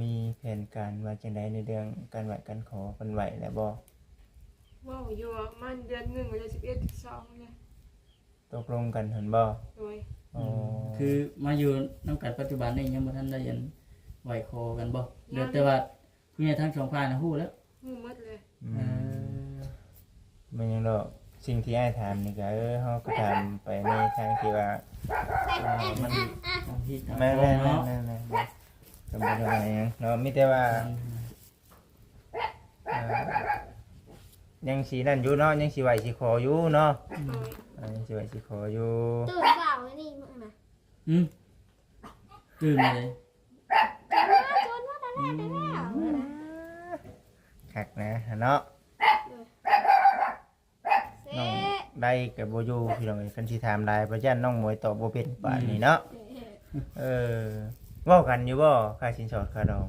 ມີແຜນການວ່າຈັ່ງໃດໃນເລື່ອງການໄຫວ້ການຂໍ ເພິ່ນໄຫວ້ແລ້ວບໍ່? ເວົ້າຢູ່ວ່າປະມານເດືອນໜຶ່ງ ເດືອນສິບເອັດ ສິບສອງນີ້ ຕົກລົງກັນຫັ້ນບໍ່? ໂດຍ. ອໍ ອືມ ຄືມາຢູ່ນຳກັນປັດຈຸບັນນີ້ ຍັງບໍ່ທັນໄດ້ອັນໄຫວ້ຂໍກັນບໍ່? ຍັງ ຫຼືແຕ່ວ່າຜູ້ໃຫຍ່ທັງສອງຝ່າຍນະຮູ້ແລ້ວ? ຮູ້ໝົດເລີຍ. ອືມ ເອີ ແມ່ນຫຍັງດອກ ສິ່ງທີ່ອ້າຍຖາມນີ້ກະ ເອີ ເຮົາກໍຖາມໄປໃນທາງທີ່ວ່າ ເອີ ມັນ ຕາມທີ່ຕາມ ແມ່ນໆ ເນາະ ແມ່ນໆ ກໍບໍ່ໄດ້ວ່າຫຍັງເນາະ ມີແຕ່ວ່າ ອືມ ເອີ ຍັງຊິນັ້ນຢູ່ເນາະ ຍັງຊິໄຫວ້ຊິຂໍຢູ່ເນາະ. ອືມ ເອີ ຍັງຊິໄຫວ້ຊິຂໍຢູ່. ຕື່ນເປົ່ານີ້ມື້ນະ. ຫືມ? ຕື່ມເລີຍ ຕື່ມມາ ຕື່ມມາແຕ່ແລກແຕ່ແລ້ວ. ອືມ ຄັກນະເນາະ. ນ້ອງໄດກໍບໍ່ຢູ່ພີ່ນ້ອງເອີຍ ຄັນຊິຖາມຫຼາຍ ປະຢ້ານນ້ອງໝວຍຕອບບໍ່ເປັນບາດນີ້ເນາະ. ເອີ ເວົ້າກັນຢູ່ບໍ່ ຄ່າສິນສອດຄ່າດອງ?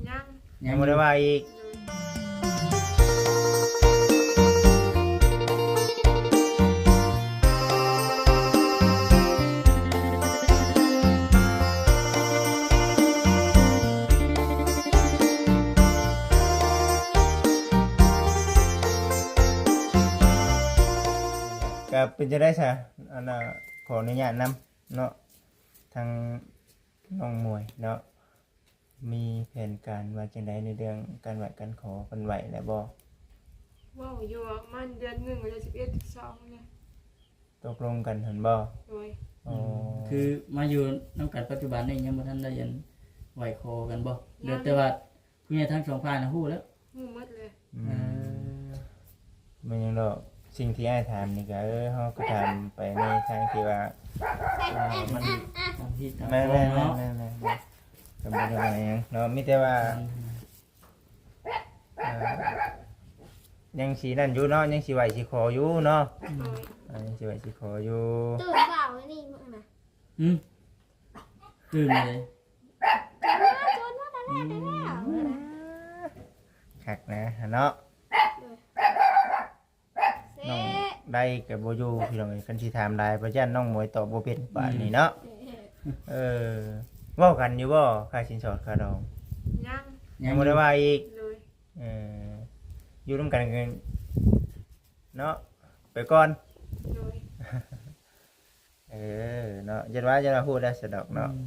ຍັງ ຍັງບໍ່ໄດ້ວ່າອີກ. ກໍເປັນຈັ່ງໃດຊະ ອັນນ່າ ຂໍອະນຸຍາດນຳເນາະ ທາງນ້ອງໝວຍເນາະ ມີແຜນການວ່າຈັ່ງໃດໃນເລື່ອງການໄຫວ້ການຂໍ ເພິ່ນໄຫວ້ແລ້ວບໍ່? ເວົ້າຢູ່ວ່າປະມານເດືອນໜຶ່ງ ເດືອນສິບເອັດ ສິບສອງນີ້ ຕົກລົງກັນຫັ້ນບໍ່? ໂດຍ. ອໍ ອືມ ຄືມາຢູ່ນຳກັນປັດຈຸບັນນີ້ ຍັງບໍ່ທັນໄດ້ອັນໄຫວ້ຂໍກັນບໍ່? ຍັງ ຫຼືແຕ່ວ່າ ຜູ້ໃຫຍ່ທັງສອງຝ່າຍນະຮູ້ແລ້ວ? ຮູ້ໝົດເລີຍ. ອືມ ເອີ ແມ່ນຫຍັງດອກ ສິ່ງທີ່ອ້າຍຖາມນີ້ກະ ເອີ ເຮົາກໍຖາມໄປໃນທາງທີ່ວ່າ ເອີ ມັນ ຕາມທີ່ຕາມ ແມ່ນໆ ເນາະ ແມ່ນໆ ກໍບໍ່ໄດ້ວ່າຫຍັງເນາະ ມີແຕ່ວ່າ ອືມ ເອີ ຍັງຊິນັ້ນຢູ່ເນາະ ຍັງຊິໄຫວ້ຊິຂໍຢູ່ເນາະ. ອືມ ເອີ ຍັງຊິໄຫວ້ຊິຂໍຢູ່. ຕື່ມເປົ່ານີ້ມື້ນະ. ຫືມ? ຕື່ມເລີຍ ຕື່ມມາ ຕື່ມມາແຕ່ແລກແຕ່ແລ້ວ. ອືມ ຄັກນະເນາະ. ໂດຍ. ນ້ອງໄດກໍບໍ່ຢູ່ພີ່ນ້ອງເອີຍ ຄັນຊິຖາມຫຼາຍ ປະຢ້ານນ້ອງໝວຍຕອບບໍ່ເປັນບາດນີ້ເນາະ. ເອີ ເວົ້າກັນຢູ່ບໍ່ ຄ່າສິນສອດຄ່າດອງ? ຍັງ ຍັງບໍ່ໄດ້ວ່າອີກ. ໂດຍ. ເອີ ຢູ່ນຳກັນເນາະ ໄປກ່ອນ. ໂດຍ. ເອີ ເນາະ ຢ່າວ່າ ຢ່າວ່າຮູ້ໄດ້ສະດອກເນາະ. ອືມ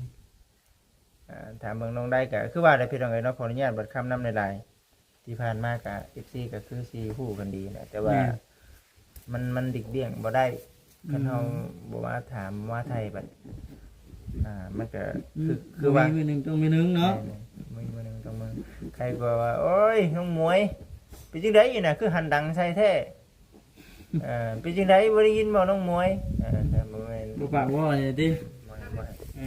ອ່າ ຖາມເບິ່ງນ້ອງໄດກໍຄືວ່າແຫຼະພີ່ນ້ອງເອີຍເນາະ ຂໍອະນຸຍາດບັດຄຳນຳຫຼາຍໆ ທີ່ຜ່ານມາກໍ ເອັຟຊີ ກໍຄືຊິຮູ້ກັນດີແຫຼະ ແຕ່ວ່າ ແມ່ນ ມັນ ມັນຫຼີກລ່ຽງບໍ່ໄດ້ ອືມ ຄັນເຮົາບໍ່ມາຖາມມາໄຖ່ບັດ ອ່າ ມັນກໍ ອືມ ຄື ຄືວ່າ ມີມື້ໜຶ່ງຕ້ອງມີໜຶ່ງເນາະ. ແມ່ນໆ ມີມື້ໜຶ່ງຕ້ອງມີ ໃຜກໍວ່າ ໂອ້ຍ ນ້ອງໝວຍ ເປັນຈັ່ງໃດນະ ຄືຫັນດັງໃສ່ແທ້? ເອີ ເປັນຈັ່ງໃດ ບໍ່ໄດ້ຍິນບໍ່ນ້ອງໝວຍ? ເອີ ບໍ່ແມ່ນ ບໍ່ປາກບໍ່ຫຍັງຕິ? ບໍ່ ບໍ່ ເອີ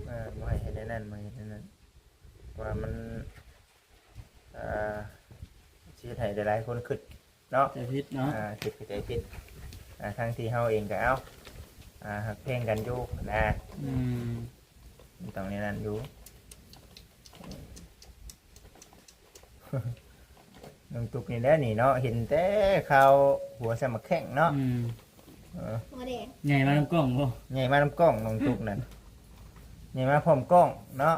ເອີ ບໍ່ໃຫ້ເຮັດແນວນັ້ນ ບໍ່ໃຫ້ເຮັດແນວນັ້ນ ວ່າມັນ ເອີ ຊິເຮັດໃຫ້ຫຼາຍໆຄົນຄິດເນາະ ເຂົ້າໃຈຜິດເນາະ. ເອີ ຄິດເຂົ້າໃຈຜິດ ເອີ ທັງທີ່ເຮົາເອງກໍ ເອົ້າ ເອີ ຮັກແພງກັນຢູ່ນະ. ອືມ ມັນຕ້ອງແນວນັ້ນຢູ່. ນ້ອງຕຸກນີ້ແຫຼະນີ້ເນາະ ເຫັນແຕ່ຂ່າວຫົວສ່ຳໝາກແຂ້ງເນາະ. ອືມ ເອີ ຫົວແດງ ໃຫຍ່ມານຳກ້ອງບໍ່? ໃຫຍ່ມານຳກ້ອງນ້ອງຕຸກນັ້ນ ໃຫຍ່ມາພ້ອມກ້ອງເນາະ.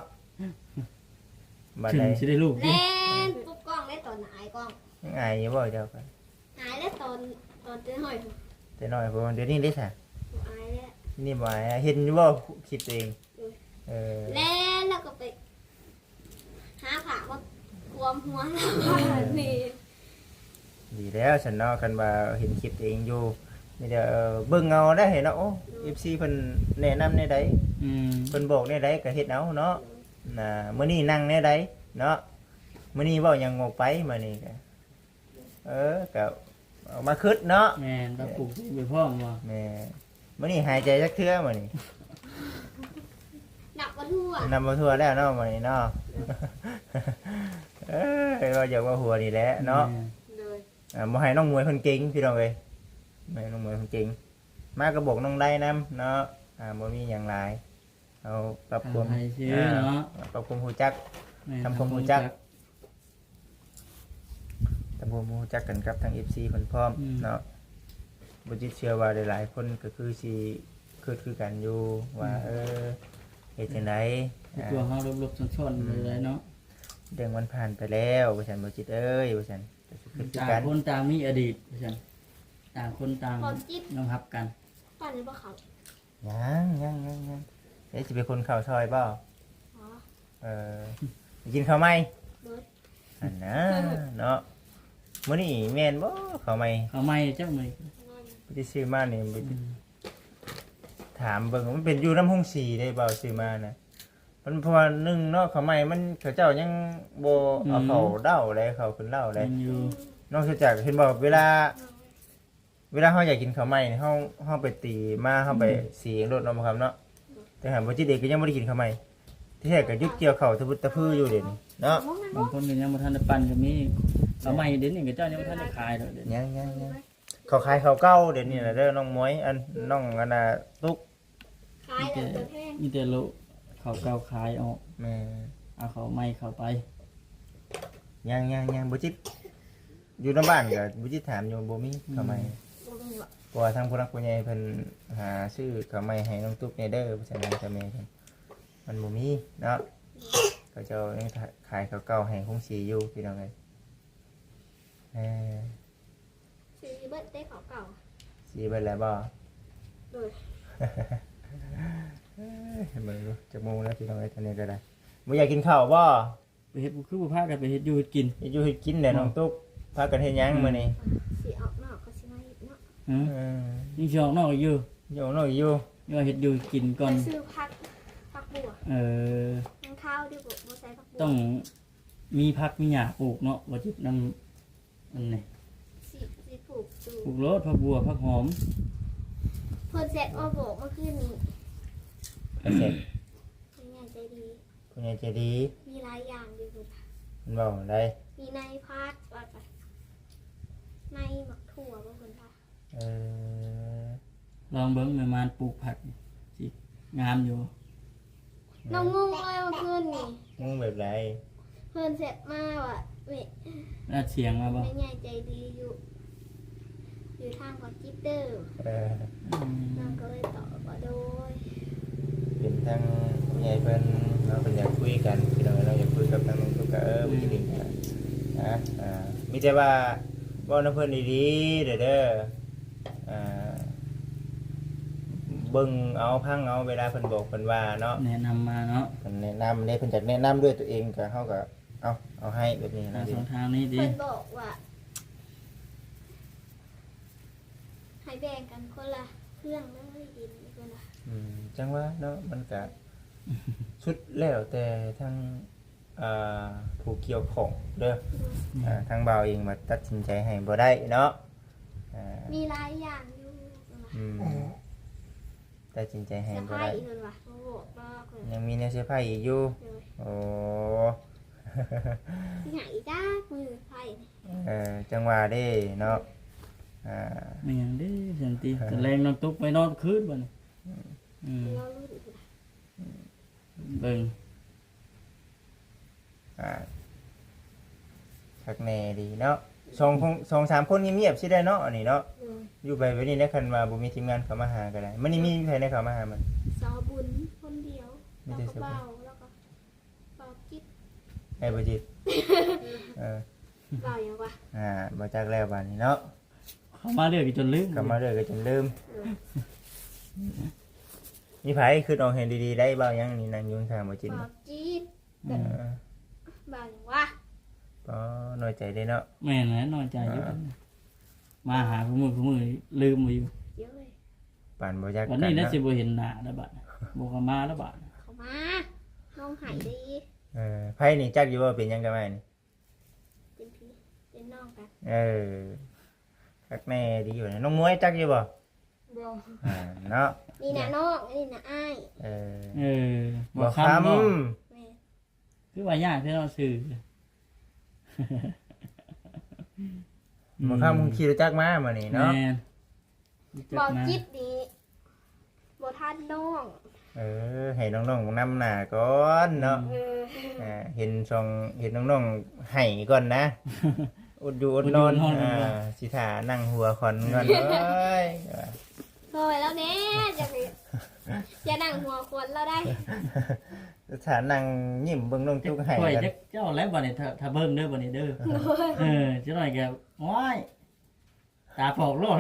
ບັດໃດ ຊິໄດ້ລູກຕິ? ແລ່ນປຸບກ້ອງໄດ້ຕອນອາຍກ້ອງ. ຍັງອາຍຢູ່ບໍ່ເຈົ້າ? ອາຍແລ້ວຕອນ ຕອນແຕ່ນ້ອຍພຸ້ນ ແຕ່ນ້ອຍພຸ້ນ. ດຽວນີ້ເດ້ຊະ? ບໍ່ອາຍແລ້ວ ນີ້ບໍ່ອາຍ. ເຫັນຢູ່ບໍ່ຄລິບຕົວເອງ? ໂດຍ. ເອີ ແລ່ນແລ້ວກໍໄປຫາຜ້າມາຄວມຫົວ. ອືມ ນີ້ ດີແລ້ວຊັ້ນເນາະ ຄັນວ່າເຫັນຄລິບຕົວເອງຢູ່ ມີແຕ່ເບິ່ງເອົາໄດ້ເນາະ. ໂອ້ ໂດຍ ເອັຟຊີ ເພິ່ນແນະນຳແນວໃດ ອືມ ເພິ່ນບອກແນວໃດກໍເຮັດເອົາເນາະ. ໂດຍ. ນະ ມື້ນີ້ນັ່ງແນວໃດເນາະ ມື້ນີ້ເວົ້າຫຍັງອອກໄປ ມື້ນີ້ກະ ເອີ ກະເອົາມາຄິດເນາະ. ແມ່ນ ປັບປຸງຕົວເອງໄປພ້ອມບໍ່? ແມ່ນ. ມື້ນີ້ຫາຍໃຈຈັກເທື່ອມື້ນີ້? ນັບບໍ່ຖ້ວນ ນັບບໍ່ຖ້ວນແລ້ວເນາະມື້ນີ້ເນາະ. ເອີ ເວົ້າຢາກເວົ້າຫົວນີ້ແຫຼະເນາະ. ແມ່ນ. ໂດຍ. ອ່າ ບໍ່ໃຫ້ນ້ອງໝວຍເພິ່ນເກັ່ງພີ່ນ້ອງເອີຍ ບໍ່ໃຫ້ນ້ອງໝວຍເພິ່ນເກັ່ງ. ມາກໍບອກນ້ອງໄດນຳເນາະ. ອ່າ ບໍ່ມີຫຍັງຫຼາຍ ເຮົາປັບຄວາມ ອ່າ ໃຫ້ຊື່ເນາະ ອ່າ ປັບຄວາມຮູ້ຈັກ ແມ່ນ ທຳຄວາມຮູ້ຈັກ ທຳຄວາມຮູ້ຈັກ ທຳຄວາມຮູ້ຈັກກັນກັບທາງ ເອັຟຊີ ເພິ່ນພ້ອມ ອືມ ເນາະ. ບໍ່ຈິດເຊື່ອວ່າຫຼາຍໆຄົນກໍຄືຊິຄິດຄືກັນຢູ່ວ່າ ອືມ ເອີ ເຮັດຈັ່ງໃດ ຄືຕົວເຮົາຫຼົບໆຊ້ອນໆ ອືມ ໄດ້ເນາະ. ເລື່ອງມັນຜ່ານໄປແລ້ວ ວ່າຊັ້ນ ບໍ່ຈິດເອີຍ ວ່າຊັ້ນ ກໍຄື ຄືກັນ ຕ່າງຄົນຕ່າງມີອະດີດ ວ່າຊັ້ນ ຕ່າງຄົນຕ່າງ ບໍ່ຈິດ ຍອມຮັບກັນ. ປັ້ນບໍ່ເຂົ້າ? ຍັງ ຍັງ ຍັງ ຍັງ. ເອະ ຊິໄປຄົນເຂົ້າຊ່ອຍບໍ່? ອໍ ເອີ ໄປກິນເຂົ້າໃໝ່? ໂດຍ. ຫັ້ນນະເນາະ ມື້ນີ້ແມ່ນບໍ່ເຂົ້າໃໝ່? ເຂົ້າໃໝ່ຈັກມື້ນີ້ ໄປຊື້ມານີ້ ອືມ ຖາມເບິ່ງ ມັນເປັນຢູ່ນຳໂຮງສີເດ້ ບ່າວຊື້ມານະ ມັນ ເພາະວ່າໜຶ່ງເນາະ ເຂົ້າໃໝ່ມັນ ເຂົາເຈົ້າຍັງບໍ່ເອົາ ອືມ ເຂົ້າເລົ້າໃດ ເຂົ້າຂຶ້ນເລົ້າໃດ ຍັງຢູ່. ນອກຈາກ ເຫັນບໍ່ ເວລາ ເວລາເຮົາຢາກກິນເຂົ້າໃໝ່ນີ້ ເຮົາ ເຮົາໄປຕີມາ ເຮົາໄປ ອືມ ສີເອງໂລດເນາະ ບໍ່ຄຳເນາະ. ແຕ່ຫາບໍ່ຈິດເອງກໍຍັງບໍ່ໄດ້ກິນເຂົ້າໃໝ່ ທີ່ແທ້ກໍຢຸດກ່ຽວເຂົ້າຕະພຶດຕະພືຢູ່ເດນີ້ເນາະ. ບາງຄົນກໍຍັງບໍ່ທັນໄດ້ປັ້ນກໍມີ ເຂົ້າໃໝ່ເດນີ້ ເຂົາເຈົ້າຍັງບໍ່ທັນໄດ້ຂາຍດອກເດນີ້ ຍັງ ຍັງ ຍັງ. ເຂົາຂາຍເຂົ້າເກົ່າດຽວນີ້ນະເດີ ນ້ອງໝວຍ ອັນ ນ້ອງອັນນ່າຕຸກ ຂາຍແລ້ວກໍແພງ ມີແຕ່ ມີແຕ່ໂລະ ເຂົ້າເກົ່າຂາຍອອກ ແມ່ນ ເອົາເຂົ້າໃໝ່ເຂົ້າໄປ. ຍັງ ຍັງ ຍັງ ບໍ່ຈິດ ຢູ່ນຳບ້ານກໍບໍ່ຈິດຖາມຢູ່ ບໍ່ມີ ອືມ ເຂົ້າໃໝ່ ບໍ່ມີຫວະ ເພາະວ່າທາງຜູ້ຫຼັກຜູ້ໃຫຍ່ເພິ່ນຫາຊື້ເຂົ້າໃໝ່ໃຫ້ນ້ອງຕຸກແດ່ເດີ ວ່າຊັ້ນ ໃຫ້ເຈົ້າແມ່ເພິ່ນ ມັນບໍ່ມີເນາະ ເຂົາເຈົ້າຍັງຂາຍເຂົ້າເກົ່າໃຫ້ໂຮງສີຢູ່ ພີ່ນ້ອງເອີຍ. ເອີ ສີເບິດເດ້ເຂົ້າເກົ່າ ສີເບິດແລ້ວບໍ່? ໂດຍ. ເບິ່ງດູຈັກໂມງແລ້ວພີ່ນ້ອງເອີຍ ຕອນນີ້ກໍໄດ້ ບໍ່ຢາກກິນເຂົ້າບໍ່? ໄປເຮັດ ຄືບໍ່ພາກັນໄປເຮັດຢູ່ເຮັດກິນ ເຮັດຢູ່ເຮັດກິນແຫຼະ ເນາະ ນ້ອງຕຸກ ພາກັນເຮັດຫຍັງມື້ນີ້? ຊິອອກນອກກໍຊິມາເຮັດເນາະ. ຮະ? ເອີ ຍັງຊິອອກນອກອີກຢູ່ ຊິອອກນອກອີກຢູ່ ຍັງວ່າເຮັດຢູ່ເຮັດກິນກ່ອນ ໄປຊື້ຜັກ ຜັກບົວ. ເອີ ຍັງຄາວຢູ່ ບໍ່ ບໍ່ໃສ່ຜັກບົວ ຕ້ອງ ມີຜັກມີຫຍ້າປູກເນາະ ບໍ່ຈິດ ນຳອັນນີ້ ຊິ ຊິປູກຢູ່ ປູກໂລດ ຜັກບົວ ຜັກຫອມ. ເພິ່ນແຊັດມາບອກເມື່ອຄືນນີ້ ເພິ່ນແຊັດ ຜູ້ໃຫຍ່ໃຈດີ ຜູ້ໃຫຍ່ໃຈດີ ມີຫຼາຍຢ່າງຢູ່ເພິ່ນ ເພິ່ນເວົ້າໃດ ມີໃນຜັກ ແລ້ວກໍໃນໝາກຖົ່ວບໍ່ເພິ່ນວ່າ. ເອີ ລອງເບິ່ງແມ່ມານປູກຜັກ ຊິງາມຢູ່. ນ້ອງງົງເລີຍເມື່ອຄືນນີ້ ງົງແບບໃດ? ເພິ່ນແຊັດມາວ່າ ແມ່ ອັດສຽງມາບໍ່? ແມ່ໃຫຍ່ໃຈດີຢູ່ ຢູ່ທາງປາກຈິດເດີ. ເອີ ອືມ ນ້ອງກໍເລີຍຕອບວ່າ ໂດຍ. ເປັນທາງຜູ້ໃຫຍ່ເພິ່ນເນາະ ເພິ່ນຢາກຄຸຍກັນ ພີ່ນ້ອງເອີຍເນາະ ຢາກຄຸຍກັບທາງນ້ອງຕຸກກະ ເອີ ບໍ່ຊິໄດ້ ອືມ ນະ ອ່າ ມີແຕ່ວ່າເວົ້ານຳເພິ່ນດີໆເດີ ອ່າ ເບິ່ງເອົາ ຟັງເອົາ ເວລາເພິ່ນບອກເພິ່ນວ່າເນາະ ແນະນຳມາເນາະ ເພິ່ນແນະນຳເດ້ ເພິ່ນຢາກແນະນຳດ້ວຍຕົວເອງ ກໍ ເຮົາກໍເອົາ ເອົາໃຫ້ແບບນີ້ນະ ຫາຊ່ອງທາງນີ້ຕິ ເພິ່ນບອກວ່າ ໃຫ້ແບ່ງກັນຄົນລະເຄື່ອງເລີຍດິນ ເພິ່ນວ່າ. ອືມ ຈັ່ງວ່າເນາະ ມັນກະ ສຸດແລ້ວແຕ່ທາງ ອ່າ ຜູ້ກ່ຽວຂ້ອງເດີ ໂດຍ ອ່າ ທາງບ່າວເອງວ່າຕັດສິນໃຈໃຫ້ບໍ່ໄດ້ເນາະ ອ່າ ມີຫຼາຍຢ່າງຢູ່ ເພິ່ນວ່າ. ອືມ ຕັດສິນໃຈໃຫ້ບໍ່ໄດ້ ເຊີໄພຣ ເພິ່ນວ່າ ບໍ່ບອກດອກ ຍັງມີແນວເຊີໄພຣອີກຢູ່ ໂດຍ ໂອ້ ຊິໃຫ້ອີກຈັກມື້ເຊີໄພຣນີ້ ເອີ ຈັ່ງວ່າເດ້ເນາະ ອ່າ ແມ່ນຫຍັງເດ້ຊັ້ນຕິ ຕອນແລງນອນຕົກໄປນອນຄືນບັດນີ້ ອືມ ອືມ ລໍລຸ້ນ ອືມ ເບິ່ງ ອ່າ ຄັກແນ່ດີເນາະ ສອງຄົນ ສອງສາມຄົນງຽບໆຊິໄດ້ເນາະ ອັນນີ້ເນາະ ໂດຍ ຢູ່ໄປແບບນີ້ແຫຼະ ຄັນວ່າບໍ່ມີທີມງານເຂົ້າມາຫາກໍໄດ້ ມື້ນີ້ມີໃຜແດ່ເຂົ້າມາຫາມັນ? ສາວບຸນຄົນດຽວ ມີແຕ່ສາວບຸນ ແລ້ວກໍບ່າວ ແລ້ວກໍບ່າວຈິດ ໄອ້ບ່າວຈິດ ເອີ ບ່າວຫຍັງວະ? ອ່າ ບໍ່ຈັກແລ້ວບາດນີ້ເນາະ ເຂົ້າມາເລື້ອຍກໍຈົນລືມ ເຂົ້າມາເລື້ອຍກໍຈົນລືມ ເອີ ມີໃຜຄິດອອກແຮງດີໆໄດ້ ບ່າວຫຍັງນີ້ ນັ່ງຢູ່ຂ້າງບ່າວຈິດ ບ່າວຈິດ ເອີ ບ່າວຫຍັງວະ? ອໍ ນ້ອຍໃຈເດ້ເນາະ ແມ່ນແຫຼະ ນ້ອຍໃຈຢູ່ ອ່າ ມາຫາຄູ່ມື້ ຄູ່ມື້ລືມບໍ່ຢູ່ ເອີຍ ປານບໍ່ຢາກ ບັດນີ້ນະ ກັນເນາະ ຊິບໍ່ເຫັນໜ້າແລ້ວບັດ ບໍ່ເຂົ້າມາແລ້ວບັດ ເຂົ້າມາ ນ້ອງໃຫ້ດີ ເອີ ໃຜນີ້ ຈັກຢູ່ບໍ່ ເປັນຫຍັງກັບອ້າຍນີ້? ເປັນຜີ ເປັນນ້ອງກັນ ເອີ ຄັກແນ່ດີຢູ່ ນ້ອງໝວຍຈັກຢູ່ບໍ່? ບໍ່ ອ່າ ເນາະ ນີ້ນະນ້ອງ ອັນນີ້ນະອ້າຍ ເອີ ເອີ ບ່າວຄຳ ບໍ່ຄຳ ແມ່ນ ຄືວ່າຍາກແທ້ເນາະຊື່ ອືມ ບໍ່ຄຳຂີ່ລົດຈັກມາມື້ນີ້ເນາະ ແມ່ນ ຮູ້ຈັກ ບ່າວຈິດນີ້ບໍ່ທັນນ້ອງ ເອີ ໃຫ້ນ້ອງໆນຳໜ້າກ່ອນເນາະ ເອີ ອ່າ ເຫັນຊ່ອງ ເຫັນນ້ອງໆໄຫ້ກ່ອນນະ ອົດຢູ່ອົດນອນ ອົດຢູ່ອົດນອນ ອ່າ ຊິຖ້ານັ່ງຫົວຂວັນກ່ອນ ເອີຍ ຊ່ອຍລາວແດ່ ຢ່າ ຢ່ານັ່ງຫົວຂວັນລາວໄດ໋. ຖ້ານັ່ງຍິ້ມເບິ່ງນ້ອງຕຸກໄຫ້ ຂ້ອຍຈັກເຈົ້າແລ້ວບັດນີ້ ຖ້າ ຖ້າເບິ່ງເດີບັດນີ້ເດີ ໂດຍ ເອີ ຈັກໜ້ອຍກໍ ໂອ້ຍ ຕາປອກໂລດ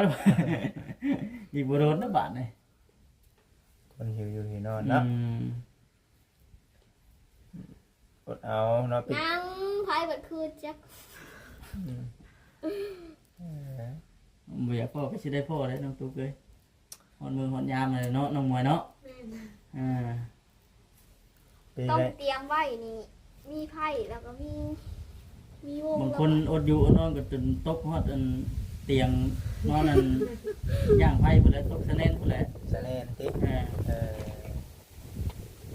ອີກບໍ່ດົນເດີບາດນີ້ ຄົນຫິວຢູ່ຫິວນອນເນາະ ອືມ ອົດເອົາເນາະ ປິດ ນັ່ງ ໃຜບັດຄືຈັກ ອືມ ເອີ ບໍ່ຢາກພໍ້ກໍຊິໄດ້ພໍ້ແຫຼະນ້ອງຕຸກເອີຍ ຮອດມື້ຮອດຍາມແລ້ວເນາະ ນ້ອງມວຍເນາະ ແມ່ນ ເອີ ເປັນ ຕ້ອງໄດ້ຕຽມໄວ້ນີ້ ມີໄຟ ແລ້ວກໍມີ ມີວົງ ບາງຄົນອົດຢູ່ອົດນອນກໍຈົນຕົກຮອດອັນຕຽງນອນອັນ ຍ່າງໄຟພຸ້ນແຫຼະ ຕົກສະແໜ້ນພຸ້ນແຫຼະ ສະແໜ້ນຕິ ເອີ ເອີ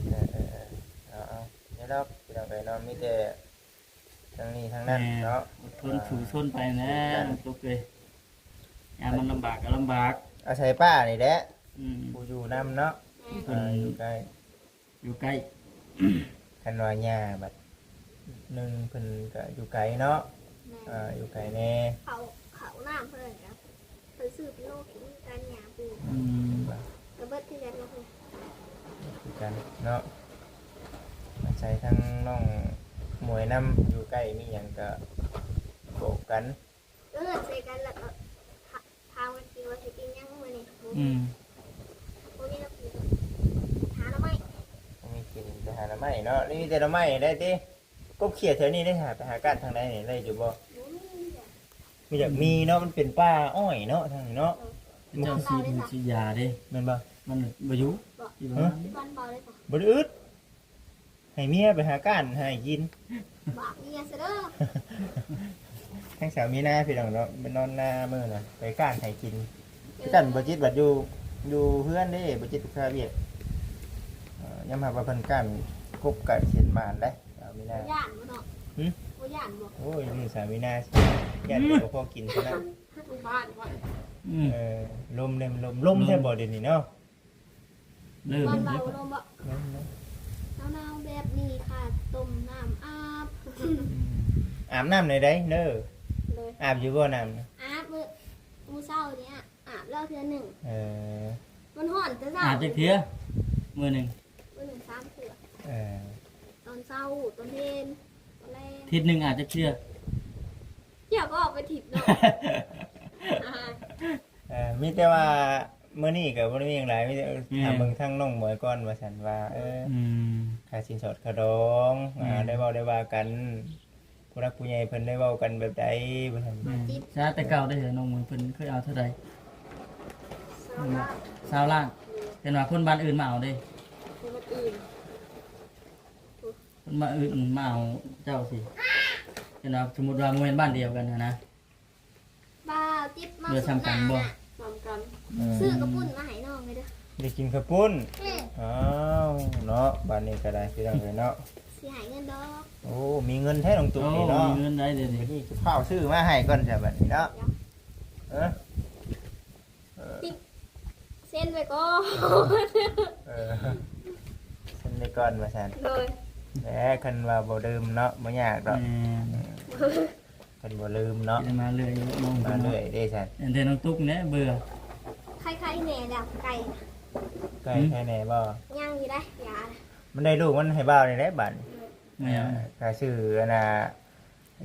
ເອີ ເອີ ເອີ ເອົາ ເອົາ ເອົາ ເອົາ ເອົາ ພີ່ນ້ອງເອີຍເນາະ ມີແຕ່ ທັງນີ້ທັງນັ້ນເນາະ ແມ່ນ ອົດທົນສູ້ຊົນໄປແຫຼະ ອືມ ນ້ອງຕຸກເອີຍ ຍາມມັນລຳບາກກໍລຳບາກ ອາໄສປ້ານີ້ແຫຼະ ອືມ ຜູ້ຢູ່ນຳເນາະ ແມ່ນ ເອີ ຢູ່ໃກ້ ຢູ່ໃກ້ ຄັນວ່າຍ່າບັດໜຶ່ງເພິ່ນກໍຢູ່ໄກເນາະ ແມ່ນ ເອີ ຢູ່ໄກແດ່ ເຂົ້າ ເຂົ້ານ້ຳເພິ່ນກໍ ເພິ່ນຊື້ເປັນໂລກິນຄືກັນ ຫຍ້າປູ ອືມ ກໍເບິດຄືກັນເນາະ ຄືກັນເນາະ ອາໄສທັງນ້ອງໝວຍນຳ ຢູ່ໃກ້ມີຫຍັງກໍບອກກັນ ເອີ້ນໃສ່ກັນ ແລ້ວກໍຖາມກັນກິນວ່າຊິກິນຫຍັງມື້ນີ້ ອືມ ບໍ່ມີແນວກິນ ຫາໜໍ່ໄມ້ ບໍ່ມີກິນໄປຫາໜໍ່ໄມ້ເນາະ ນີ້ມີແຕ່ໜໍ່ໄມ້ໄດ້ຕິ ກົບເຂຍແຖວນີ້ໄດ້ຫາ ໄປຫາກ້ານທາງໃດນີ້ ໄດ້ຢູ່ບໍ່? ບໍ່ມີ ມີແຕ່ ມີແຕ່ມີເນາະ ມັນເປັນປ່າອ້ອຍເນາະ ທາງນີ້ເນາະ ເອີ ເຂົາເຈົ້າສີດ ສີດຢາເດ້ ແມ່ນບໍ່? ມັນບໍ່ຢູ່ ບໍ່ ທີ່ ຮະ? ບ້ານເບົາເດ້ ບໍ່ໄດ້ອຶດ ໃຫ້ເມຍໄປຫາກ້ານໃຫ້ກິນ ບາກເມຍຊະເດີ ທາງສາວມີນາພີ່ນ້ອງເນາະ ໄປນອນນາມື້ນະ ໄປກ້ານໃຫ້ກິນ ເອີ ກັນບໍ່ຈິດບັດຢູ່ ຢູ່ເຮືອນເດ້ ບໍ່ຈິດຄາວຽກ ເອີ ຍອມຮັບວ່າເພິ່ນກ້ານກົບກະເຫັນໝານເດ້ ສາວມີນາ ບໍ່ຢ້ານບໍ່ເນາະ? ຫຶ? ບໍ່ຢ້ານບໍ່? ໂອ້ຍ ມື້ສາວມີນາ ຢ້ານແຕ່ບໍ່ພໍກິນເທົ່ານັ້ນ ຢູ່ບ້ານບໍ່? ອືມ ເອີ ລົມເດ້ ລົມ ລົມແທ້ບໍ່ດຽວນີ້ເນາະ? ເລີ່ມ ຕອນເບົາລົມບໍ່? ລົມ ລົມ ໜາວໆແບບນີ້ຂ້າຕົ້ມນ້ຳອາບ ອືມ ອາບນ້ຳໃດໆເດີ ໂດຍ ອາບຢູ່ບໍ່ນ້ຳ? ອາບ ມື້ ມື້ເຊົ້ານີ້ອາບແລ້ວເທື່ອໜຶ່ງ ເອີ ມັນຮ້ອນແຕ່ເຊົ້າ ອາບຈັກເທື່ອ? ມື້ໜຶ່ງ ມື້ໜຶ່ງສາມເທື່ອ ເອີ ຕອນເຊົ້າ ຕອນເວັນ ຕອນແລງ ທິດໜຶ່ງອາບຈັກເທື່ອ? ເຈົ້າກໍອອກໄປທິດເນາະ ເອີ ມີແຕ່ວ່າມື້ນີ້ກໍບໍ່ໄດ້ມີຫຍັງຫຼາຍ ມີແຕ່ ແມ່ນ ຖາມເບິ່ງທາງນ້ອງໝວຍກ່ອນວ່າຊັ້ນວ່າ ເອີ ອືມ ຄ່າສິນສອດຄ່າດອງ ແມ່ນ ອ່າ ໄດ້ເວົ້າໄດ້ວ່າກັນ ຜູ້ຫຼັກຜູ້ໃຫຍ່ເພິ່ນໄດ້ເວົ້າກັນແບບໃດວ່າຊັ້ນ ແມ່ນ ຊາແຕ່ເກົ່າໄດ້ເຫັນນ້ອງໝວຍເພິ່ນເຄີຍເອົາເທົ່າໃດ? ຊາວລ້ານ ຊາວລ້ານ ເຫັນວ່າຄົນບ້ານອື່ນມາເອົາເດ້ ຄົນບ້ານອື່ນ ຄົນບ້ານອື່ນມາເອົາເຈົ້າຊິ ເຫັນວ່າສົມມຸດວ່າບໍ່ແມ່ນບ້ານດຽວກັນຫັ້ນນະ ບ່າວຈິດມາ ເຫຼືອສ່ຳກັນບໍ່? ສ່ຳກັນ ເອີ ຊື້ກະປຸ້ນມາໃຫ້ນ້ອງເດີ ໄດ້ກິນກະປຸ້ນ ແມ່ນ ອ້າວ ເນາະ ບາດນີ້ກໍໄດ້ພີ່ນ້ອງເອີຍເນາະ ຊິໃຫ້ເງິນດອກ ໂອ້ ມີເງິນແທ້ນ້ອງຕຸກນີ້ເນາະ ໂອ້ ມີເງິນໄດ້ເດນີ້ ບາດນີ້ຊິຟ້າວຊື້ມາໃຫ້ກ່ອນຊະບາດນີ້ເນາະ ເອີ ເອີ ຕິດ ເຊັນໄວ້ກ່ອນ ເອີ ເຊັນໄວ້ກ່ອນວ່າຊັ້ນ ໂດຍ ແຫຼະ ຄັນວ່າບໍ່ລືມເນາະ ບໍ່ຍາກດອກ ແມ່ນ ເອີ ເພິ່ນບໍ່ລືມເນາະ ມາເລື້ອຍເນາະ ມາເລື້ອຍເດ້ຊັ້ນ ອັນເດນ້ອງຕຸກແດ່ເບື່ອ ໄຄໆແດ່ແລ້ວ ໄກ່ນະ ໄກ່ ຫືມ ໄຄແດ່ບໍ່? ຍັງຢູ່ເດ້ ຢານະ ມັນໄດ້ລູກມັນໃຫ້ບ່າວນີ້ແຫຼະບາດນີ້ ແມ່ນ ເອີ ກະຊື້ອັນນ່າ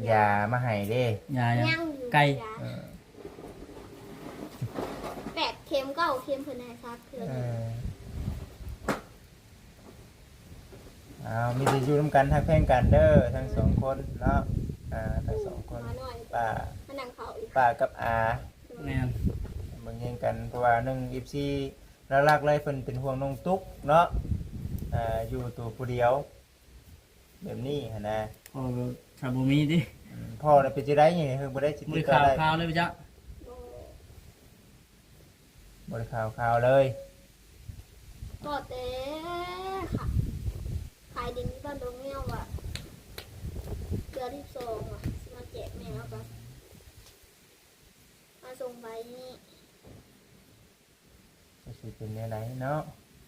ຢາມາໃຫ້ເດ້ ຢາຫຍັງ? ໄກ່ ເອີ ແປດເຂັມ ເກົ້າເຂັມ ເພິ່ນໃຫ້ສັກເທື່ອໜຶ່ງ ເອີ ເອົາ ມີແຕ່ຢູ່ນຳກັນ ຮັກແພງກັນເດີ ທັງສອງຄົນເນາະ ອ່າ ທັງສອງຄົນ ປ້າ ປ້າກັບອາ ແມ່ນ ເບິ່ງແຍງກັນ ເພາະວ່າໜຶ່ງ ເອັຟຊີ ຫຼັກໆເລີຍ ເພິ່ນເປັນຫ່ວງນ້ອງຕຸກເນາະ ອ່າ ຢູ່ໂຕຜູ້ດຽວ ແບບນີ້ຫັ້ນນະ ພໍ່ກໍຖ້າບໍ່ມີຕິ ອືມ ພໍ່ນະເປັນຈັ່ງໃດນີ້ ຄືບໍ່ໄດ້ຕິດຕໍ່ໄດ້ ບໍ່ໄດ້ຂ່າວຄາວເລີຍບໍ່ຈັກ ບໍ່ໄດ້ຂ່າວຄາວເລີຍ ກໍແຕ່ຂາ- ຂາຍດິນຢູ່ບ້ານດອງແງວວ່າ ເດືອນສິບສອງວ່າຊິມາແຈກແມ່ ແລ້ວກໍມາສົ່ງໃບນີ້ ກໍຊິເປັນແນວໃດເນາະ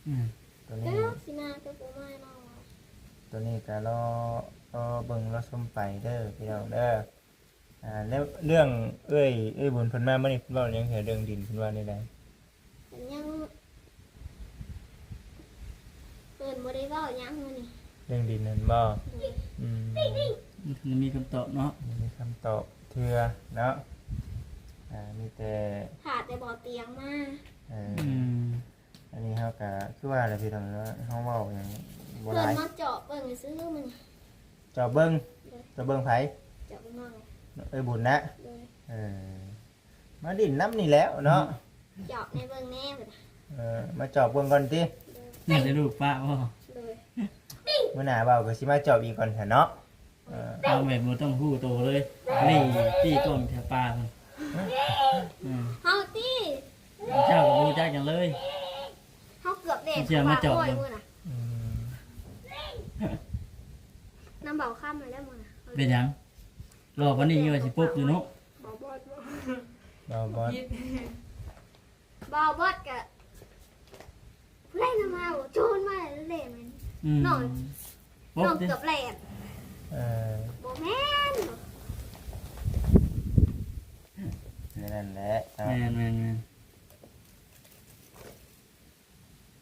ອືມ ໂຕນີ້ ຈັກຊິມາ ຈັກບໍ່ມາເນາະ ໂຕນີ້ກໍລໍ ລໍເບິ່ງລໍຊົມໄປເດີພີ່ນ້ອງເດີ ອ່າ ແລ້ວເລື່ອງເອື້ອຍ ເອື້ອຍບຸນເພິ່ນມາມື້ນີ້ ເພິ່ນເວົ້າຫຍັງ ເລື່ອງດິນ ເພິ່ນວ່າແນວໃດ? ເພິ່ນຍັງ ເພິ່ນບໍ່ໄດ້ເວົ້າຫຍັງມື້ນີ້ ລື່ອງດິນນັ້ນບໍ່? ໂດຍ ອືມ ມັນມີຄຳຕອບເນາະ ບໍ່ມີຄຳຕອບເທື່ອເນາະ ອ່າ ມີແຕ່ ຖ້າແຕ່ບໍ່ຕຽງມາ ເອີ ອືມ ອັນນີ້ເຮົາກະຄືວ່າແຫຼະພີ່ນ້ອງເນາະ ເຮົາເວົ້າຫຍັງບໍ່ຫຼາຍ ເພິ່ນມາເຈາະເບິ່ງຊື່ໆ ມື້ນີ້ ເຈາະເບິ່ງ ໂດຍ ເຈາະເບິ່ງໃຜ? ເຈາະເບິ່ງນ້ອງ ເອີຍບຸນນະ ໂດຍ ເອີ ມາຫຼິ້ນນຳນີ້ແຫຼ້ວເນາະ ເຈາະໃຫ້ເບິ່ງແດ່ ເອີ ມາຈອບເບິ່ງກ່ອນຕິ ໂດຍ ແມ່ນແຕ່ລູກປ້າບໍ່? ໂດຍ ມື້ໜ້າເວົ້າກໍຊິມາຈອບອີກກ່ອນຊັ້ນເນາະ ເອີ ເອົາແບບບໍ່ຕ້ອງຮູ້ໂຕເລີຍ ນີ້ຕີກ້ອງແຖວປ່າພຸ້ນ ເອີ ເຮົາຕິ ເຈົ້າກໍບໍ່ຮູ້ຈັກຫຍັງເລີຍ ເຮົາເກືອບແລ່ນ ເຂົາມາຈອບ ໂອ້ຍ ມື້ນະ ອືມ ນຳເບົາຄຳມາແລ້ວມື້ນະ ເປັນຫຍັງ? ລໍປານນີ້ຍັງວ່າຊິປຸກຢູ່ເນາະ ເບົາບອດ ເບົາບອດ ເບົາບອດກະ ຜູ້ໃດນຳມາ ໂຈນມາເດ້ ອືມ ນ້ອງ ປົກ ນ້ອງເກືອບແລ່ນ ເອີ ບໍ່ແມ່ນ ແນວນັ້ນແຫຼະເນາະ ແມ່ນໆ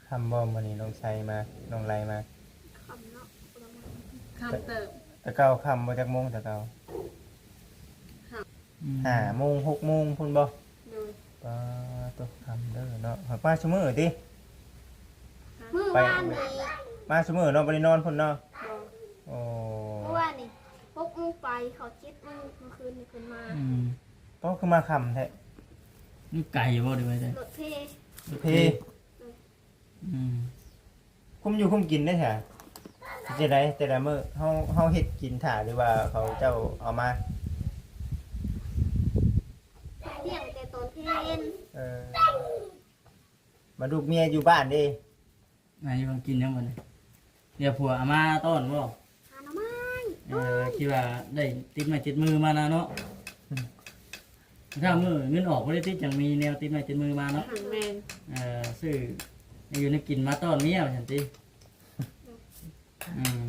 ໆ ຄ່ຳບໍ່ມື້ນີ້ນ້ອງໄຊມາ ນ້ອງໄລມາ? ຄ່ຳເນາະ ຄ່ຳເຕີບ ແຕ່ເກົ່າຄ່ຳບໍ່? ຈັກໂມງແຕ່ເກົ່າ? ຫ້າ ອືມ ຫ້າໂມງ ຫົກໂມງພຸ້ນບໍ່? ໂດຍ ປາໂຕ ຄ່ຳເດີເນາະ ຫາກມາຊຸມື້ຕິ? ມື້ວານນີ້ ມາຊຸມື້ເນາະ ບໍ່ໄດ້ນອນພຸ້ນເນາະ? ບໍ່ ໂອ້ ມື້ວານນີ້ຫົກໂມງປາຍ ເຂົ້າເຈັດໂມງ ມື້ຄືນນີ້ເພິ່ນມາ ອືມ ເອົ້າ ຄືມາຄ່ຳແທ້? ມັນໄກບໍ່ ຫຼືວ່າໃດ? ລົດເພ ລົດເພ ອືມ ຄຸມຢູ່ຄຸມກິນໄດ້ຊະ ເຮັດຈັ່ງໃດແຕ່ລະມື້? ເຮົາ ເຮົາເຮັດກິນຖ້າ ຫຼືວ່າເຂົາເຈົ້າເອົາມາ? ລ້ຽງແຕ່ຕອນເພນ ເອີ ມາລູກເມຍຢູ່ບ້ານເດ້ ອາ ຢູ່ກິນຫຍັງບັດນີ້? ດຽວຜົວເອົາມາຕ້ອນບໍ່? ຫາໜໍ່ໄມ້ ເອີ ທີ່ວ່າໄດ້ຕິດໄມ້ຕິດມືມານະເນາະ ອືມ ຖ້າມື້ເງິນອອກບໍ່ໄດ້ຕິດ ຈັ່ງມີແນວຕິດໄມ້ຕິດມືມາເນາະ ແມ່ນ ເອີ ຊື້ແນວຢູ່ແນວກິນມາຕ້ອນເມຍວ່າຊັ້ນຕິ ອືມ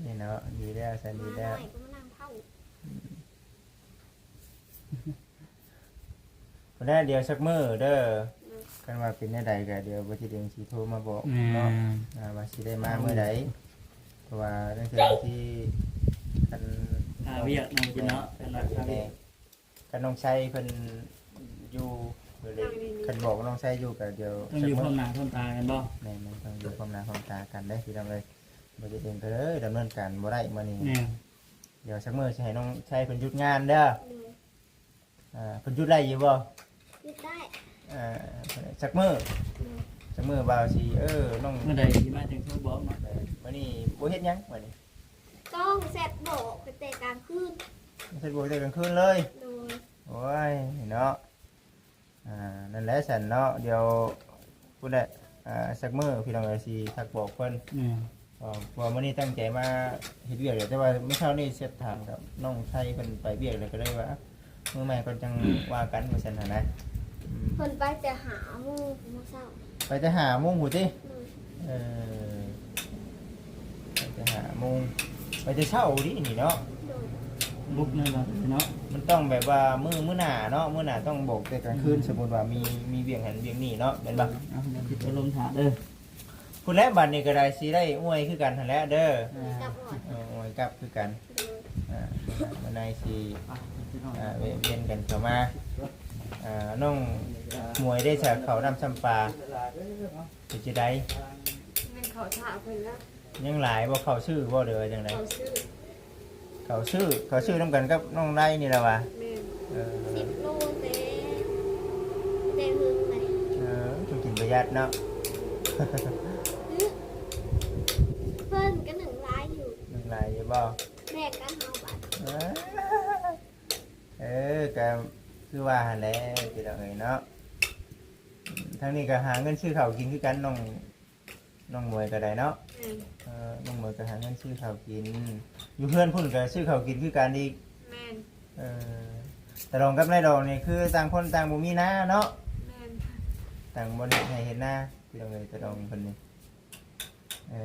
ເອີຍ ເນາະ ດີແລ້ວຊັ້ນ ດີແລ້ວ ໝານ້ອຍກໍມານັ່ງເຝົ້າ ອືມ ພຸ້ນແຫຼະ ດຽວຈັກມື້ເດີ ໂດຍ ຄັນວ່າເປັນແນວໃດກໍດຽວບໍ່ຈິດເອງຊິໂທມາບອກເນາະ ແມ່ນ ອ່າ ວ່າຊິໄດ້ມາມື້ໃດ ເພາະວ່າຕັ້ງແຕ່ທີ່ຄັນ ຄາວຽກເນາະ ແມ່ນ ເນາະ ຄັນວ່າຄາວຽກ ຄັນນ້ອງໄຊເພິ່ນຢູ່ ຫຼືຄັນບອກນ້ອງໄຊຢູ່ກໍດຽວ ຕ້ອງຢູ່ພ້ອມໜ້າພ້ອມຕາກັນບໍ່? ແມ່ນ ມັນຕ້ອງຢູ່ພ້ອມໜ້າພ້ອມຕາກັນເດ້ພີ່ນ້ອງເອີຍ ບໍ່ຈິດເອງກໍເລີຍດຳເນີນການບໍ່ໄດ້ມື້ນີ້ ແມ່ນ ດຽວຈັກມື້ຊິໃຫ້ນ້ອງໄຊເພິ່ນຢຸດງານເດີ ໂດຍ ອ່າ ເພິ່ນຢຸດໄດ້ຢູ່ບໍ່? ຢຸດໄດ້ ອ່າ ຈັກມື້? ໂດຍ ຈັກມື້ບ່າວຊິ ເອີ ນ້ອງ ມື້ໃດຊິມາຈັ່ງໂທບອກເນາະ ເອີ ມື້ນີ້ບໍ່ເຮັດຫຍັງມື້ນີ້ ຕ້ອງແຊັດບອກຕັ້ງແຕ່ກາງຄືນ ແຊັດບອກແຕ່ກາງຄືນເລີຍ ໂດຍ ໂອ້ຍ ເນາະ ອ່າ ນັ້ນແຫຼະຊັ້ນເນາະ ດຽວພຸ້ນແຫຼະ ອ່າ ຈັກມື້ພີ່ນ້ອງເອີຍ ຊິທັກບອກເພິ່ນ ແມ່ນ ເພາະວ່າມື້ນີ້ຕັ້ງໃຈມາເຮັດວຽກແຫຼະ ແຕ່ວ່າມື້ເຊົ້ານີ້ແຊັດຖາມກັບນ້ອງໄຊເພິ່ນໄປວຽກແລ້ວ ກໍເລີຍວ່າມື້ໃໝ່ກ່ອນຈັ່ງວ່າກັນວ່າຊັ້ນຫັ້ນນະ ອືມ ເພິ່ນໄປແຕ່ຫ້າໂມງມື້ເຊົ້າ ໄປແຕ່ຫ້າໂມງພຸ້ນຕິ? ໂດຍ ເອີ ໄປແຕ່ຫ້າໂມງ ໄປແຕ່ເຊົ້າເດນີ້ເນາະ ໂດຍ ບຸກແນ່ນອນເນາະ ມັນຕ້ອງແບບວ່າມື້ ມື້ໜ້າເນາະ ມື້ໜ້າຕ້ອງບອກແຕ່ກາງຄືນ ອືມ ສົມມຸດວ່າມີ ມີວຽກຫັ້ນວຽກນີ້ເນາະ ແມ່ນບໍ່? ເອີ ເອົາ ດຽວຄິດອາລົມຖ້າເດີ ພຸ້ນແຫຼະ ບັດນີ້ກໍໄດ້ ຊິໄດ້ອວຍຄືກັນຫັ້ນແຫຼະເດີ ເອີ ກັບອວຍ ເອີ ອວຍກັບຄືກັນ ໂດຍ ອ່າ ມື້ໃນຊິ ອ່າ ແວະວຽນກັນເຂົ້າມາ ອ່າ ນ້ອງໝວຍໄດ້ສາເຂົ້ານ້ຳຊ້ຳປາ ເປັນຈັ່ງໃດ? ແມ່ນເຂົ້າຖ້າເພິ່ນລະ ຍັງຫຼາຍບໍ່? ເຂົ້າຊື້ບໍ່ ຫຼືວ່າຈັ່ງໃດ? ເຂົ້າຊື້ ເຂົ້າຊື້ ເຂົ້າຊື້ນຳກັນກັບນ້ອງໄລນີ້ລະຫວາ? ແມ່ນ ເອີ ສິບໂລແຕ່ ແຕ່ເຫິງໃດ ເອີ ຕ້ອງກິນປະຢັດເນາະ ອື ເພິ່ນກໍໜຶ້ງຫຼາຍຢູ່ ໜຶ້ງຫຼາຍຢູ່ບໍ່? ແບ່ງກັນເຮົາບາດ ເອີ ເອີ ກໍຄືວ່າຫັ້ນແຫຼະພີ່ນ້ອງເອີຍເນາະ ທາງນີ້ກໍຫາເງິນຊື້ເຂົ້າກິນຄືກັນ ນ້ອງ ນ້ອງໝວຍກໍໄດ້ເນາະ ແມ່ນ ເອີ ນ້ອງໝວຍກໍຫາເງິນຊື້ເຂົ້າກິນ ຢູ່ເຮືອນພຸ້ນກໍຊື້ເຂົ້າກິນຄືກັນອີກ ແມ່ນ ເອີ ຕາດອງກັບນາຍດອງນີ້ຄືຕ່າງຄົນຕ່າງບໍ່ມີນາເນາະ ແມ່ນ ຕ່າງບໍ່ເຮັດໄຮ່ເຮັດນາ ພີ່ນ້ອງເອີຍ ຕາດອງເພິ່ນນີ້ ເອີ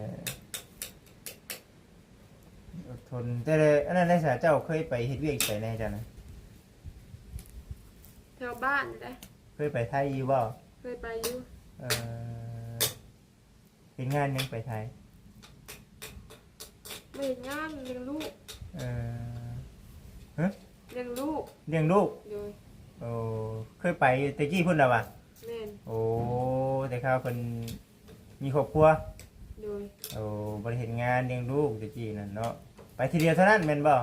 ອົດທົນ ແຕ່ອັນນັ້ນໄດ໋ສາ ເຈົ້າເຄີຍໄປເຮັດວຽກໃສແດ່ເຈົ້ານະ? ແຖວບ້ານເດ້ ເຄີຍໄປໄທຢູ່ບໍ່? ເຄີຍໄປຢູ່ ເອີ ເຮັດງານຫຍັງໄປໄທ? ເຮັດງານລ້ຽງລູກ. ເອີ ຮະ? ລ້ຽງລູກ. ລ້ຽງລູກ? ໂດຍ. ໂອ້ ເຄີຍໄປແຕ່ກີ້ພຸ້ນລະຫວາ? ແມ່ນ. ໂອ້ ແຕ່ຄາວເພິ່ນມີຄອບຄົວ? ໂດຍ. ໂອ້ ບໍ່ໄດ້ເຮັດງານລ້ຽງລູກແຕ່ກີ້ນັ້ນເນາະ. ໄປທີດຽວເທົ່ານັ້ນແມ່ນບໍ່?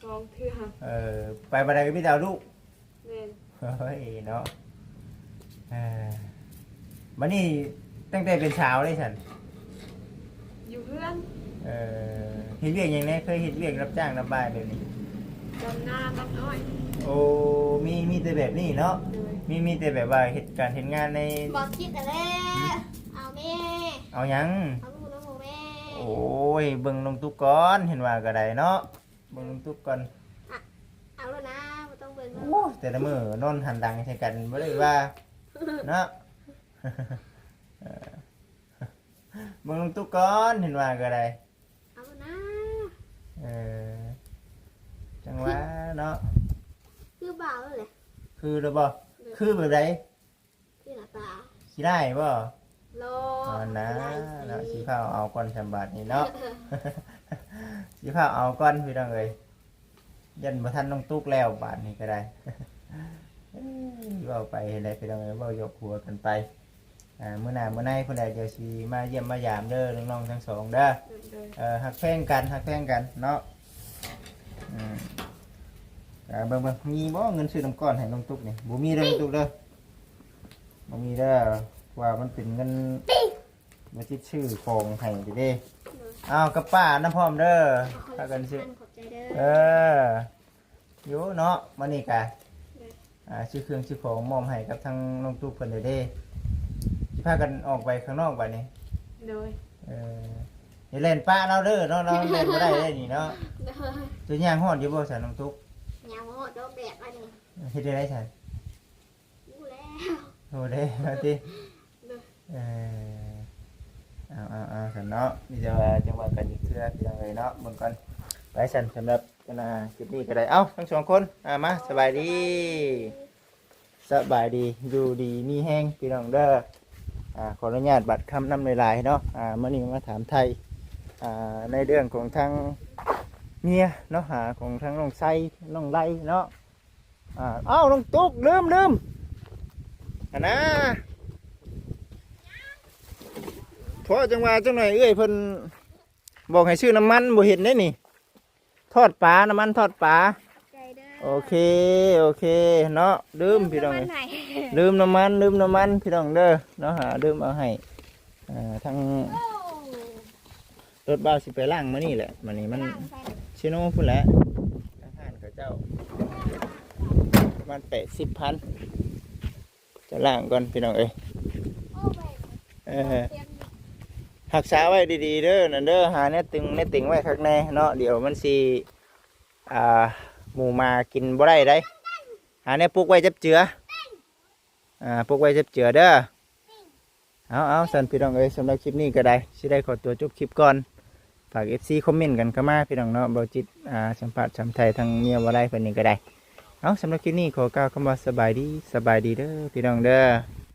ສອງເທື່ອ. ເອີ ໄປບ່ອນໃດກໍມີແຕ່ເອົາລູກ. ແມ່ນ. ໂອ້ຍເນາະ ເອີ ບັດນີ້ຕັ້ງແຕ່ເປັນສາວເດ້ຊັ້ນ? ຢູ່ເຮືອນ. ເອີ ເຮັດວຽກຫຍັງແດ່? ເຄີຍເຮັດວຽກຮັບຈ້າງຮັບບາຍແບບນີ້? ດຳນາ ຕັດອ້ອຍ. ໂອ້ ມີ ມີແຕ່ແບບນີ້ເນາະ. ໂດຍ. ມີ ມີແຕ່ແບບວ່າເຮັດການເຮັດງານໃນ ບໍ່ຄິດຫັ້ນແຫຼະ. ເອົາແມ່. ເອົາຫຍັງ? ເອົາລູກນຳແມ່. ໂອ້ຍ ເບິ່ງນ້ອງຕຸກກ່ອນ ເຫັນວ່າກໍໄດ້ເນາະ. ເບິ່ງລຸງຕຸກກ່ອນ. ອະ ເອົາໂລດນາ ບໍ່ຕ້ອງເບິ່ງ. ໂອ້ ແຕ່ລະມື້ນອນຫັນຫຼັງໃສ່ກັນ ບໍ່ໄດ້ວ່າເນາະ. ເອີ ເບິ່ງລຸງຕຸກກ່ອນ ເຫັນວ່າກໍໄດ້. ເອົາໂລດນາ. ເອີ ຈັ່ງວ່າເນາະ. ຄືບ່າວແຫຼະ. ຄືແລ້ວບໍ່? ໂດຍ. ຄືແບບໃດ? ຂີ້ຫຼ້າຍຕາ. ຂີ້ຮ້າຍບໍ່? ລໍ ອັນນະ ຂີ້ຮ້າຍຊິ ເນາະ ຊິຟ້າວເອົາກ່ອນສຳບາດນີ້ເນາະ. ຊິຟ້າວເອົາກ່ອນພີ່ນ້ອງເອີຍ ຢ້ານບໍ່ທັນນ້ອງຕຸກແລ້ວບາດນີ້ກໍໄດ້. ເອີຍ ເວົ້າໄປຫັ້ນແຫຼະພີ່ນ້ອງເອີຍ ເວົ້າຢອກຫົວກັນໄປ. ອ່າ ມື້ໜ້າມື້ໃນພຸ້ນແຫຼະ ດຽວຊິມາຢ້ຽມມາຢາມເດີ ນ້ອງໆທັງສອງເດີ. ໂດຍ ໂດຍ. ເອີ ຮັກແພງກັນ ຮັກແພງກັນເນາະ. ອືມ ເບິ່ງໆ ມີບໍ່ເງິນຊື້ນ້ຳກ້ອນໃຫ້ນ້ອງຕຸກນີ້? ບໍ່ມີເດີນ້ອງຕຸກເດີ. ບໍ່ມີເດີ ເພາະວ່າມັນເປັນເງິນ ເງິນຊິຊື້ຂອງໃຫ້ເດ້. ໂດຍ. ເອົາ ກັບປ້ານຳພ້ອມເດີ ພາກັນຊື້. ຂອບໃຈເດີ. ເອີ ຢູ່ເນາະ ມື້ນີ້ກະ ໂດຍ ອ່າ ຊື້ເຄື່ອງຊື້ຂອງມອບໃຫ້ກັບທາງນ້ອງຕຸກເພິ່ນເດ້. ຊິພາກັນອອກໄປຂ້າງນອກບາດນີ້. ໂດຍ. ເອີ ຢ່າແລ່ນປະລາວເດີເນາະ ລາວແລ່ນບໍ່ໄດ້ເດ້ນີ້ເນາະ. ໂດຍ. ເຈົ້າຍ່າງຮອດຢູ່ບໍ່ຊັ້ນນ້ອງຕຸກ? ຍ່າງບໍ່ຮອດດອກແດດອັນນີ້. ເຮັດຈັ່ງໃດຊັ້ນ? ຮູ້ແລ້ວ ຮູ້ແລ້ວຕິ. ໂດຍ. ເອີ ເອົາໆໆ ຊັ້ນເນາະ ມີແຕ່ວ່າຈັ່ງວ່າກັນອີກເທື່ອພີ່ນ້ອງເອີຍເນາະ. ເບິ່ງກ່ອນ ໄປຊັ້ນ ສຳລັບ ອັນນ່າ ຄລິບນີ້ກໍໄດ້. ເອົ້າ ທັງສອງຄົນ ອ່າ ມາ ສະບາຍດີ ສະບາຍດີ ຢູ່ດີມີແຮງພີ່ນ້ອງເດີ. ອ່າ ຂໍອະນຸຍາດບາດຄຳນຳຫຼາຍໆເນາະ. ອ່າ ມື້ນີ້ມາຖາມໄຖ່ ອ່າ ໃນເລື່ອງຂອງທາງເມຍເນາະ ຫາຂອງທາງນ້ອງໄຊ ນ້ອງໄລເນາະ. ອ່າ ເອົ້າ ນ້ອງຕຸກ ລືມ ລືມ ຫັ້ນນະ ເພາະຈັ່ງວ່າຈັກໜ້ອຍເອື້ອຍເພິ່ນບອກໃຫ້ຊື້ນ້ຳມັນ ບໍ່ເຫັນເດ້ນີ້ ທອດປາ ນ້ຳມັນທອດປາ. ຂອບໃຈເດີ. ໂອເຄ ໂອເຄເນາະ. ລືມພີ່ນ້ອງ ລືມນ້ຳມັນ ລືມນ້ຳມັນພີ່ນ້ອງເດີເນາະ ຫາລືມເອົາໃຫ້ ອ່າ ທາງ ໂອ້ ລົດບ່າວຊິໄປລ້າງມື້ນີ້ແຫຼະ ມື້ນີ້ມັນ ລ້າງໃສ? ເຊໂນພຸ້ນແຫຼະ ທາງຮ້ານເຂົາເຈົ້າ ປະມານແປດສິບພັນ ຈະລ້າງກ່ອນພີ່ນ້ອງເອີຍ. ເອີ ຮັກສາໄວ້ດີໆເດີ ນັ້ນເດີ ຫາແນວຕຶງແນວເຕັງໄວ້ຄັກແນ່ເນາະ ດຽວມັນຊິ ອ່າ ໝູໝາກິນບໍ່ໄດ້ໃດ໋ ຫາແນວປຸກໄວ້ຈັບເຈືອ ອ່າ ປຸກໄວ້ຈັບເຈືອເດີ. ເອົາໆ ຊັ້ນພີ່ນ້ອງເອີຍ ສຳລັບຄລິບນີ້ກໍໄດ້ ຊິໄດ້ຂໍຕົວຈົບຄລິບກ່ອນ. ຝາກເອັຟຊີຄອມເມັນກັນເຂົ້າມາພີ່ນ້ອງເນາະ ເບົາຈິດ ອ່າ ສຳພາດສຳໄທທາງເມຍບໍ່ໄດ້ເພິ່ນນີ້ກໍໄດ້. ເອົາ ສຳລັບຄລິບນີ້ຂໍກ່າວຄຳວ່າສະບາຍດີ ສະບາຍດີເດີພີ່ນ້ອງເດີ.